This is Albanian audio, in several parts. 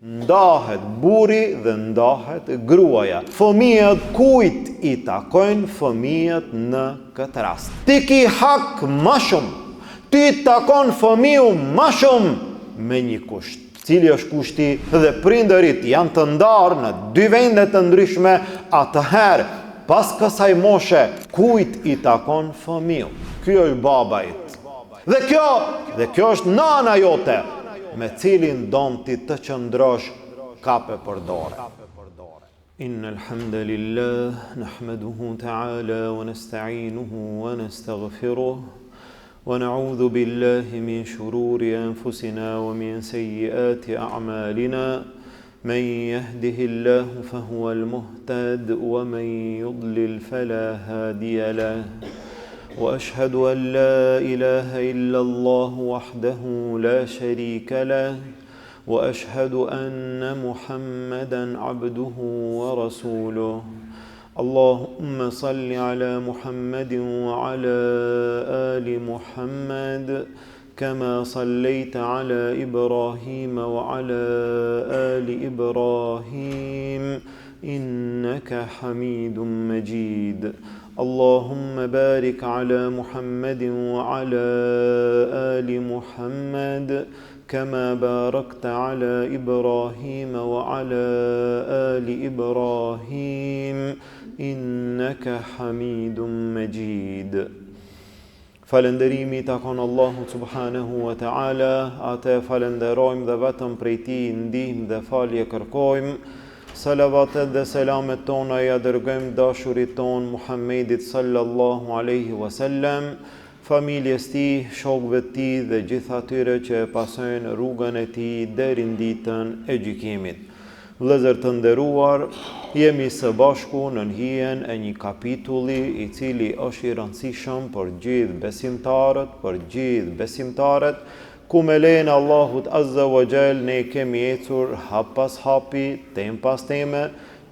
Ndahet burri dhe ndahet gruaja. Fëmijët kujt i takojnë fëmijët në këtë rast? Ti ki hak ma shumë. Ty të takon fëmiu ma shumë me një kusht. Cili është kushti dhe prindërit janë të ndarë në dy vende të ndryshme, atëherë pas kësaj moshe kujt i takon fëmiu? Ky është baba yt. Dhe kjo, dhe kjo është nana jote, me cilin don ti të qëndrosh, kape për dore. Inna alhamdulillah nahmaduhu ta'ala wa nasta'inuhu wa nastaghfiruh wa na'udhu billahi min shururi anfusina wa min sayyiati a'malina من يهده الله فهو المهتد ومن يضلل فلا هادي له واشهد ان لا اله الا الله وحده لا شريك له واشهد ان محمدا عبده ورسوله اللهم صل على محمد وعلى ال محمد كما صليت على ابراهيم وعلى ال ابراهيم انك حميد مجيد اللهم بارك على محمد وعلى ال محمد كما باركت على ابراهيم وعلى ال ابراهيم انك حميد مجيد Falënderimi i takon Allahut subhanehu wa ta'ala, atë e falënderojmë dhe vetëm prej tij ndihmë dhe falje kërkojmë. Salavatet dhe selamet tona ia dërgojmë dashurit tonë Muhammedit sallallahu alaihi wasallam, familjes tij, shokëve të tij dhe gjithë atyre që e pasojnë rrugën e tij deri në ditën e gjykimit. Vëllezër të nderuar, jemi së bashku nën hijen e një kapitulli i cili është i rëndësishëm për gjithë besimtarët, për gjithë besimtaret, ku me lejen e Allahut Azza wa Jall ne kemi ecur hap pas hapi, temë pas teme,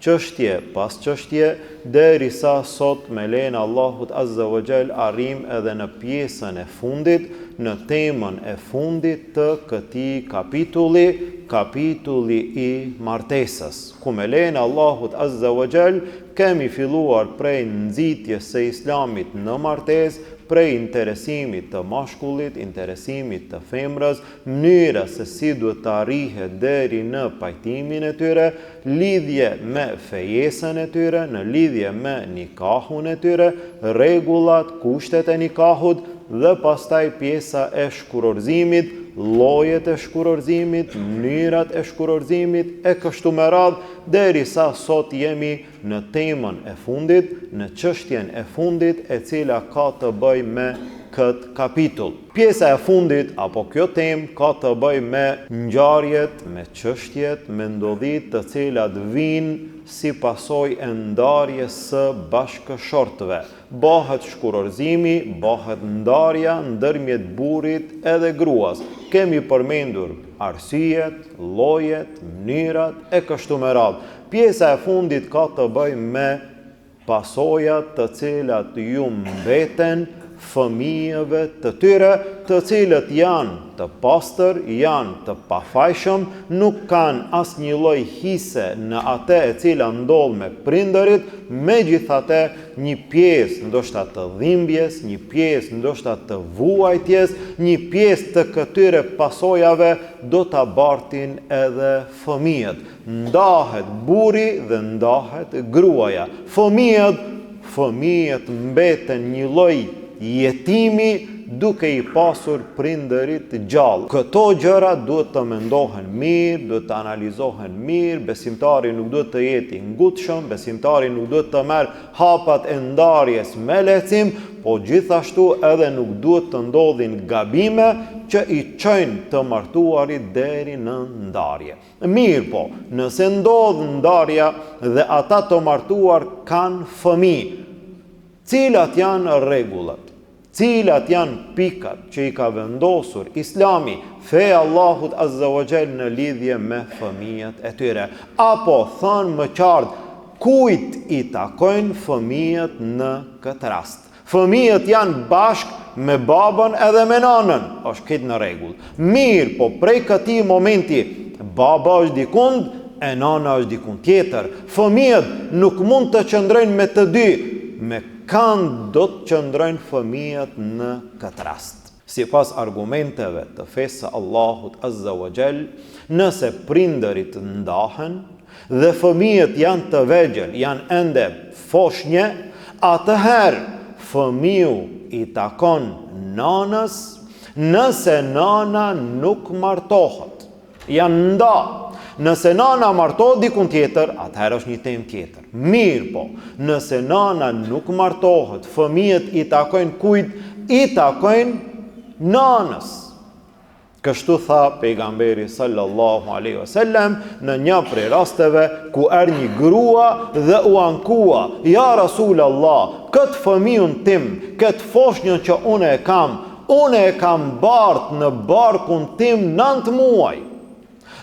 çështje pas çështje, derisa sot me lejen e Allahut Azza wa Jall arrijmë edhe në pjesën e fundit, në temën e fundit të këtij kapitulli, kapitulli i martesës, ku me lejen e Allahut Azza wa Jall kemi filluar prej nxitjes së Islamit në martesë, prej interesimit të mashkullit, interesimit të femrës, mënyra se si duhet të arrihet deri në pajtimin e tyre, lidhje me fejesën e tyre, në lidhje me nikahun e tyre, rregullat, kushtet e nikahut dhe pastaj pjesa e shkurorëzimit, llojet e shkurorëzimit, mënyrat e shkurorëzimit e kështu me radhë, derisa sot jemi në temën e fundit, në çështjen e fundit e cila ka të bëjë me këtë kapitull. Pjesa e fundit apo kjo temë ka të bëjë me ngjarjet, me çështjet, me ndodhitë të cilat vijnë si pasojë e ndarjes së bashkëshortëve. Bëhet shkurorëzimi, bëhet ndarja ndërmjet burrit edhe gruas. Kemi përmendur arsyet, llojet, mënyrat e kështu me radhë. Pjesa e fundit ka të bëjë me pasojat të cilat ju mbeten fëmijëve të tyre, të cilët janë të pastër, janë të pafajshëm, nuk kanë asnjë lloj hise në atë e cila ndodh me prindërit, megjithatë një pjesë ndoshta të dhimbjes, një pjesë ndoshta të vuajtjes, një pjesë të këtyre pasojave do ta bartin edhe fëmijët. Ndahet burri dhe ndahet gruaja. Fëmijët, fëmijët mbeten një lloj jetimi duke i pasur prindërit gjallë. Këto gjëra duhet të mendohen mirë, duhet të analizohen mirë, besimtari nuk duhet të jetë i ngutshëm, besimtari nuk duhet të merr hapat e ndarjes me lehtësim, po gjithashtu edhe nuk duhet të ndodhin gabime që i çojnë të martuarit deri në ndarje. Mirëpo, nëse ndodh ndarja dhe ata të martuar kanë fëmijë, cilat janë rregullat? Cilat janë pikat që i ka vendosur Islami, feja e Allahut Azza wa Jall në lidhje me fëmijët e tyre? Apo thënë më qartë, kujt i takojnë fëmijët në këtë rast? Fëmijët janë bashkë me babën edhe me nanën, është krejt në rregull. Mirëpo, prej këtij momenti, Baba është dikund e nana është dikund tjetër. Fëmijët nuk mund të qëndrojnë me të dy. Me kand do të qëndrojnë fëmijët në këtë rast? Sipas argumenteve të fesë së Allahut Azza wa Jall, nëse prindërit ndahen dhe fëmijët janë të vegjël, janë ende foshnje, atëherë fëmiu i takon nanës nëse nana nuk martohet. Janë nda. Nëse nana martohet dikun tjetër, atëherë është një temë tjetër. Mirëpo, nëse nana nuk martohet, fëmijët i takojnë kujt? I takojnë nanës. Kështu tha pejgamberi sallallahu alaihi wasallam në një prej rasteve ku erdh një grua dhe u ankua, ja Rasul Allah, këtë fëmijën tim, këtë foshnjën që unë e kam, Unë e kam bart në barkun tim nëntë muaj.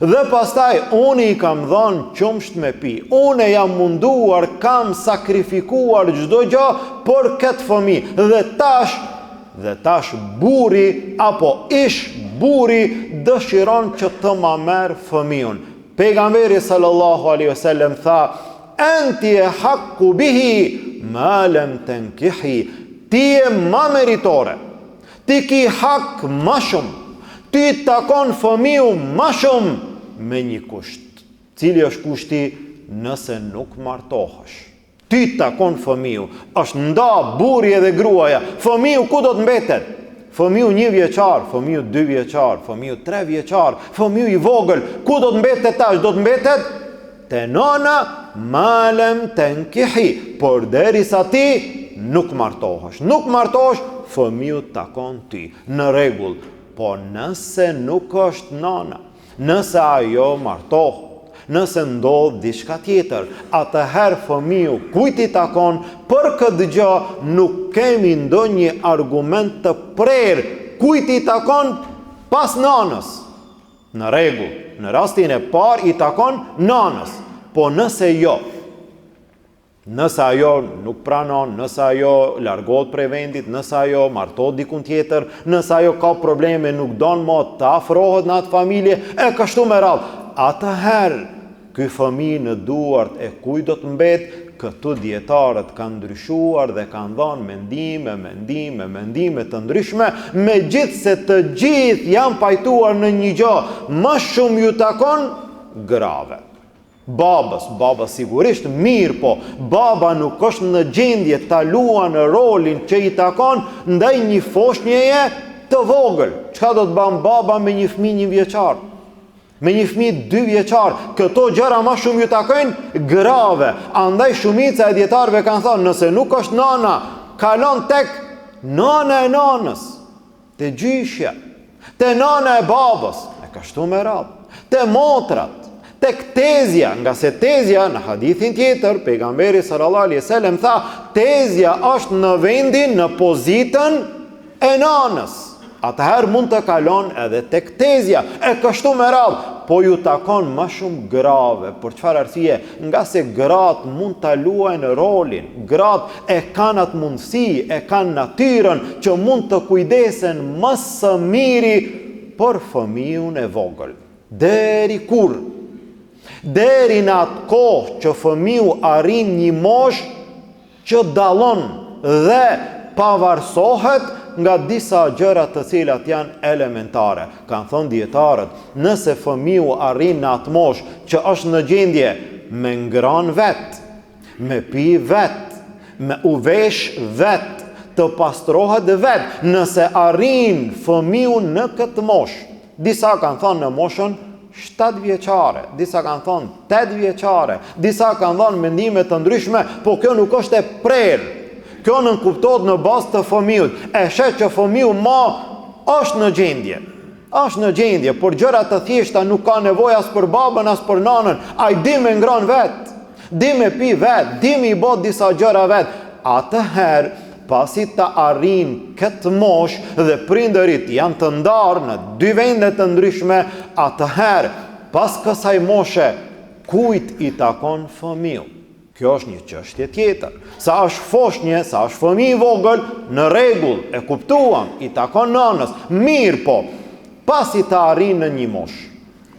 Dhe pastaj unë i kam dhënë qumësht me pi. Unë jam munduar, kam sakrifikuar çdo gjë për këtë fëmijë. Dhe tash, dhe tash burri apo ish burri dëshiron që të ma merr fëmijën. Pejgamberi sallallahu alaihi wasallam tha: "Enti ehakku bihi ma lem tenkihi." Ti je ma meritore. Ti ki hak ma shumë. Ty të takon fëmiu ma shumë me një kusht. Cili është kushti nëse nuk martohesh? Ty të takon fëmiu. Është nda burri edhe gruaja. Fëmiu ku do të mbetet? Fëmiu një vjeçar, fëmiu dy vjeçar, fëmiu tre vjeçar, fëmiu i vogël, ku do të mbetet tash? Do të mbetet te nana ma lem tenkihi, përderisa ti nuk martohesh. Nuk martohesh, fëmiu të takon ty. Në rregull, po nëse nuk është nana, nëse ajo martohet, nëse ndodh diçka tjetër, atëherë fëmiu kujt i takon, për këtë gjë nuk kemi ndonjë argument të prerë kujt i takon pas nanës. Në rregull, në rastin e parë i takon nanës, po nëse jo, nëse ajo nuk pranon, nëse ajo largohet prej vendit, nëse ajo martohet dikun tjetër, nëse ajo ka probleme, nuk don mo të afrohet në atë familje, e kështu me radhë, atëherë Ky fëmijë në duart e kujt do të mbet, këtu dijetarët kanë ndryshuar dhe kanë dhënë mendime, mendime, mendime të ndryshme, megjithëse të gjithë janë pajtuar në një gjë, më shumë ju takon grave. Babës, baba sigurisht mirëpo, baba nuk është në gjendje ta luan rolin që i takon ndaj një foshnjeje të vogël. Çka do të ban baba me një fëmijë një vjeçar? Me një fëmijë dy vjeçar, këto gjëra ma shumë ju takojnë grave. Andaj shumica e dijetarëve kanë thënë, nëse nuk është nana, kalon tek nana e nanës, te gjyshja, te nana e babës, e kështu me radhë, te motrat, tek tezja, ngase tezja në hadithin tjetër, pejgamberi sallallahu alaihi wasallam tha, tezja është në vendin, në pozitën e nanës. Atëherë mund të kalon edhe tek tezja, e kështu me radhë, po ju takon ma shumë grave, për çfarë arsye? Ngase gratë mund ta luajnë rolin, gratë e kanë atë mundësi, e kanë natyrën që mund të kujdesen më së miri për fëmijën e vogël. Deri kur? Deri në atë kohë që fëmiu arrin një moshë që dallon dhe pavarësohet nga disa gjëra të cilat janë elementare. Kanë thënë dijetarët, nëse fëmiu arrin në atë moshë që është në gjendje me ngranë vetë, me pi vetë, me u vesh vetë, të pastrohet vetë, nëse arrin fëmiu në këtë moshë, Disa kanë thënë në moshën 7 vjeçare, disa kanë thënë 8 vjeçare, disa kanë dhënë mendime të ndryshme, po kjo nuk është e prerë. Kjo nënkuptohet në bazë të fëmijës. E sheh që fëmiu ma është në gjendje. Është në gjendje, për gjëra të thjeshta nuk ka nevojë as për babën as për nanën. Ai di me ngron vet. Di me pi vet, di me i bo disa gjëra vet. Atëherë, pasi ta arrin këtë moshë dhe prindërit janë të ndarë në dy vende të ndryshme, atëherë, pas kësaj moshe, kujt i takon fëmiu? Kjo është një çështje tjetër. Sa është foshnje, sa është fëmijë i vogël, në rregull, e kuptuam, i takon nanës. Mirëpo, pasi ta arrin në një moshë.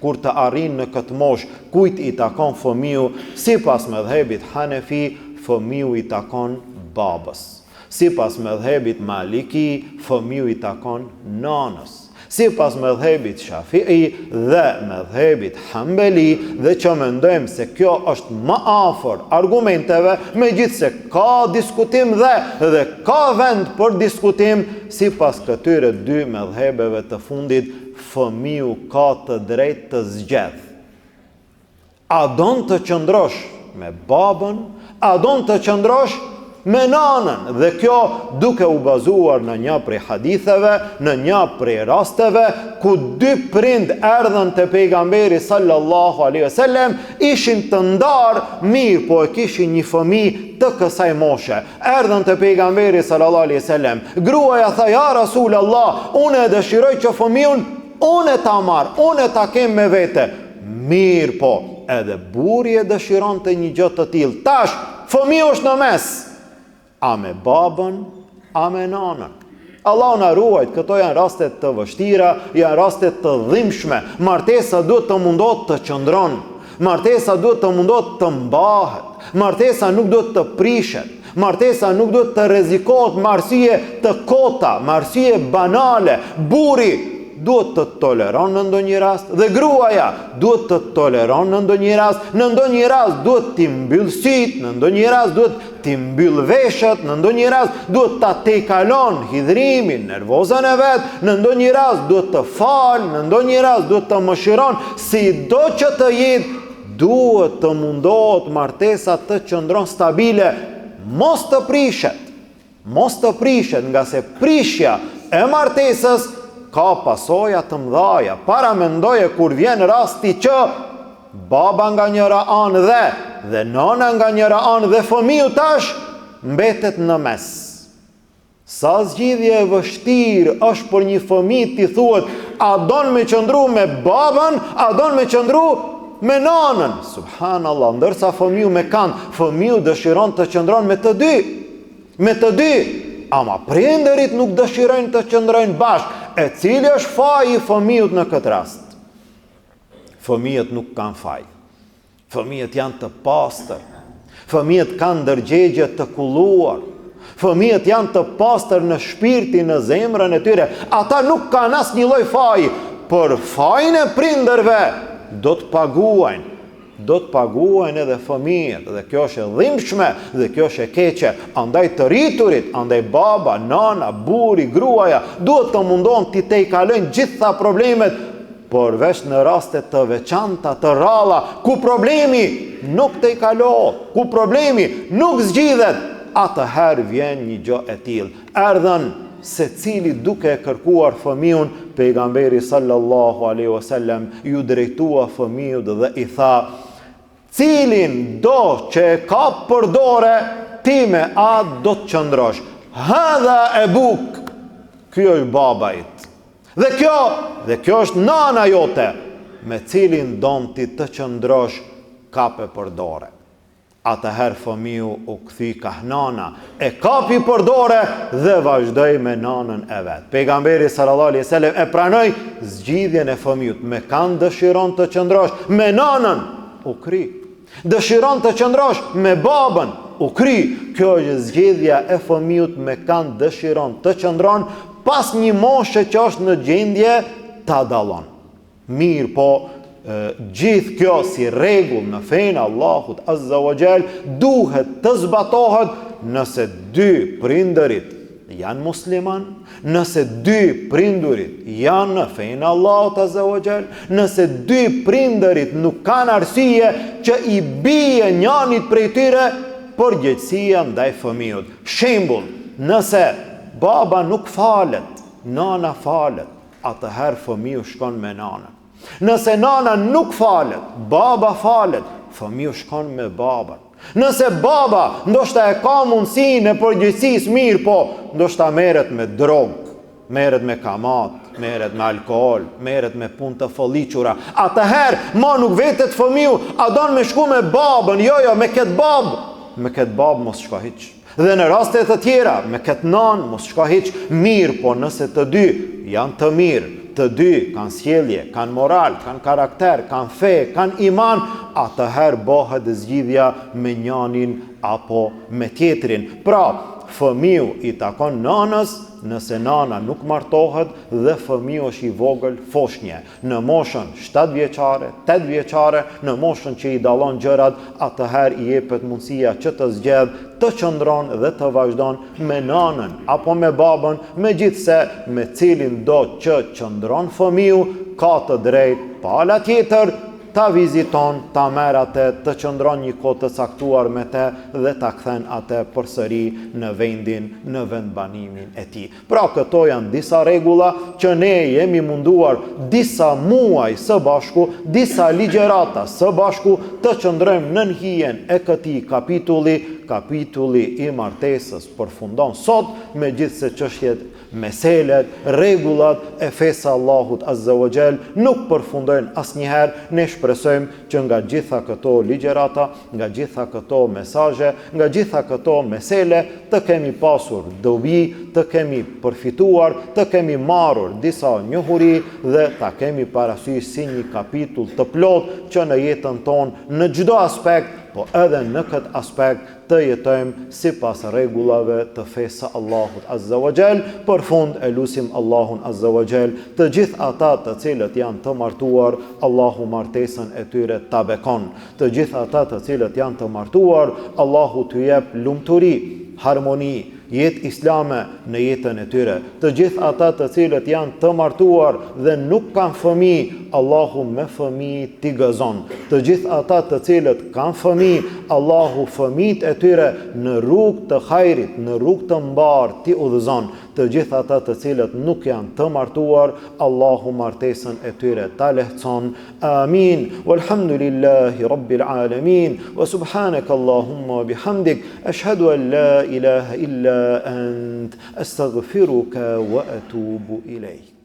Kur të arrijnë në këtë moshë, kujt i takon fëmiu? Sipas medhhebit Hanefi, fëmiu i takon babës. Sipas medhhebit Maliki, fëmiu i takon nanës. Sipas medhhebit Shafi'i dhe medhhebit Hanbeli dhe që mendojmë se kjo është më afër argumenteve, megjithëse ka diskutim dhe dhe ka vend për diskutim, sipas këtyre dy medhhebeve të fundit, fëmiu ka të drejtë të zgjedhë. A don të qëndrosh me babën, a don të qëndrosh me nanën? Dhe kjo duke u bazuar në një prej haditheve, në një prej rasteve, ku dy prind erdhën te pejgamberi sallallahu alaihi wasallam, ishin të ndarë, mirëpo e kishin një fëmijë të kësaj moshe. Erdhën te pejgamberi sallallahu alaihi wasallam. Gruaja tha ja Rasul Allah, unë e dëshiroj që fëmijën unë ta marr, unë ta kem me vete. Mirëpo, edhe burri e dëshironte një gjë të tillë. Tash, fëmiu është në mes. A me babën, a me nanën. Allahu na ruajt, këto janë raste të vështira, janë raste të dhimbshme. Martesa duhet të mundohet të qëndron. Martesa duhet të mundohet të mbahet. Martesa nuk duhet të prishet. Martesa nuk duhet të rrezikohet me arsye të kota, me arsye banale. Burri duhet të toleron në ndonjë rast dhe gruaja duhet të toleron në ndonjë rast, në ndonjë rast duhet t'i mbyll sytë, në ndonjë rast duhet t'i mbyll veshët, në ndonjë rast duhet ta tejkalon hidhrimin, nervozën e vet, në ndonjë rast duhet të fal, në ndonjë rast duhet të mëshiron, sido që të jetë, duhet të mundohet martesa të qëndron stabile, mos të prishet. Mos të prishet, ngase prishja e martesës ka pasoja të mdhaja. Paramendoje kur vjen rasti që baba nga njëra anë dhe dhe nana nga njëra anë dhe fëmiu tash mbetet në mes. Sa zgjidhje e vështirë është për një fëmijë t'i thuhet a don me qëndru me babën, a don me qëndru me nanën. Subhanallah, ndërsa fëmiu me kanë, fëmiu dëshiron të qëndron me të dy. Me të dy, ama prindërit nuk dëshirojnë të qëndrojnë bashkë, e cili është faji i fëmijut në këtë rast? Fëmijët nuk kanë faj. Fëmijët janë të pastër. Fëmijët kanë ndërgjegje të kulluar. Fëmijët janë të pastër në shpirtin, në zemrën e tyre. Ata nuk kanë asnjë lloj faji, por fajin e prindërve do të paguajnë. Do të paguajnë edhe fëmijët dhe kjo është e dhimbshme dhe kjo është e keqe. Andaj të rriturit, andaj baba, nana, burri, gruaja duhet të mundohen t'i tejkalojnë gjitha problemet, përveç në raste të veçanta, të rralla, ku problemi nuk tejkalohet, ku problemi nuk zgjidhet, atëherë vjen një gjë e tillë. Erdhën secili duke e kërkuar fëmijun, pejgamberi sallallahu alaihi wasallam iu drejtua fëmijut dhe i tha: "Cilin do që e kap për dore, ti me atë do të qëndrosh. Hadha ebuk." Ky është baba yt. Dhe kjo, dhe kjo është nana jote, me cilin don ti të qëndrosh, kape për dore. Atëherë fëmiu u kthy kah nana, e kapi për dore dhe vazhdoi me nanën e vet. Pejgamberi sallallahu alaihi wasallam e pranoi zgjidhjen e fëmiut, me kan dëshiron të qëndrosh? Me nanën, u kry. Dëshiron të qëndrosh me babën, u kry. Kjo është zgjidhja e fëmiut me kan dëshiron të qëndron pas një moshe që është në gjendje ta dallon. Mirëpo, gjithë kjo si rregull në fenë e Allahut Azza wa Jall duhet të zbatohet nëse dy prindërit janë musliman, nëse dy prindërit janë në fenë e Allahut Azza wa Jall, nëse dy prindërit nuk kanë arsye që i bie njanit prej tyre përgjegjësia ndaj fëmijut. Shembull, nëse baba nuk falet, nana falet, atëherë fëmiu shkon me nanën. Nëse nana nuk falet, baba falet, fëmiu shkon me babën. Nëse baba ndoshta e ka mundësinë e përgjegjësisë mirëpo, ndoshta merret me drogë, merret me kamatë, merret me alkool, merret me punë të fëlliqura. Atëherë, ma nuk vetet fëmiu, a don me shku me babën, jo, jo, me këtë babë, me këtë babë mos shko hiç. Dhe në raste të tjera, me këtë nanë, mos shko hiç, mirëpo nëse të dy janë të mirë. Të dy kanë sjellje, kanë moral, kanë karakter, kanë fe, kanë iman, atëherë bëhet zgjidhja me njanin apo me tjetrin. Pra, fëmiu i takon nanës, nëse nana nuk martohet dhe fëmiu është i vogël foshnje. Në moshën shtatëvjeçare, tetëvjeçare, në moshën që i dallon gjërat, atëherë i jepet mundësia që të zgjedhë, të qëndron dhe të vazhdon me nanën apo me babën, megjithëse me cilindo që qëndron fëmiu, ka të drejtë pala tjetër ta viziton, ta merr atë, të qëndron një kohë të caktuar me te dhe ta kthen atë përsëri në vendin, në vendbanimin e tij. Pra këto janë disa rregulla që ne jemi munduar disa muaj së bashku, disa ligjërata së bashku të qëndrojmë nën hijen e këtij kapitulli, kapitulli i martesës përfundon sot, megjithëse çështjet, meselet, rregullat e fesë së Allahut Azza wa Jall nuk përfundojnë asnjëherë, ne shpresojmë që nga gjitha këto ligjërata, nga gjitha këto mesazhe, nga gjitha këto mesele, të kemi pasur dobi, të kemi përfituar, të kemi marrur disa njohuri dhe ta kemi parasysh si një kapitull të plotë që në jetën tonë në çdo aspekt, po edhe në këtë aspekt të jetojmë sipas rregullave të fesë së Allahut Azza wa Jall. Për fund e lusim Allahun Azza wa Jall, të gjithë ata të cilët janë të martuar, Allahu martesën e tyre ta bekon. Të gjithë ata të cilët janë të martuar, Allahu t'u jep lumturi, harmoni, jetë islame në jetën e tyre. Të gjithë ata të cilët janë të martuar dhe nuk kanë fëmijë, Allahu me fëmijë t'i gëzon. Të gjithë ata të cilët kanë fëmijë, Allahu fëmijët e tyre në rrugë të hajrit, në rrugë të mbarë t'i udhëzon. Të gjithë ata të cilët nuk janë të martuar, Allahu martesën e tyre ta lehtëson. Amin. Walhamdulillahi rabbil alamin. Wa subhanaka Allahumma wa bihamdik ashhadu an la ilaha illa ant astaghfiruka wa atubu ilayk.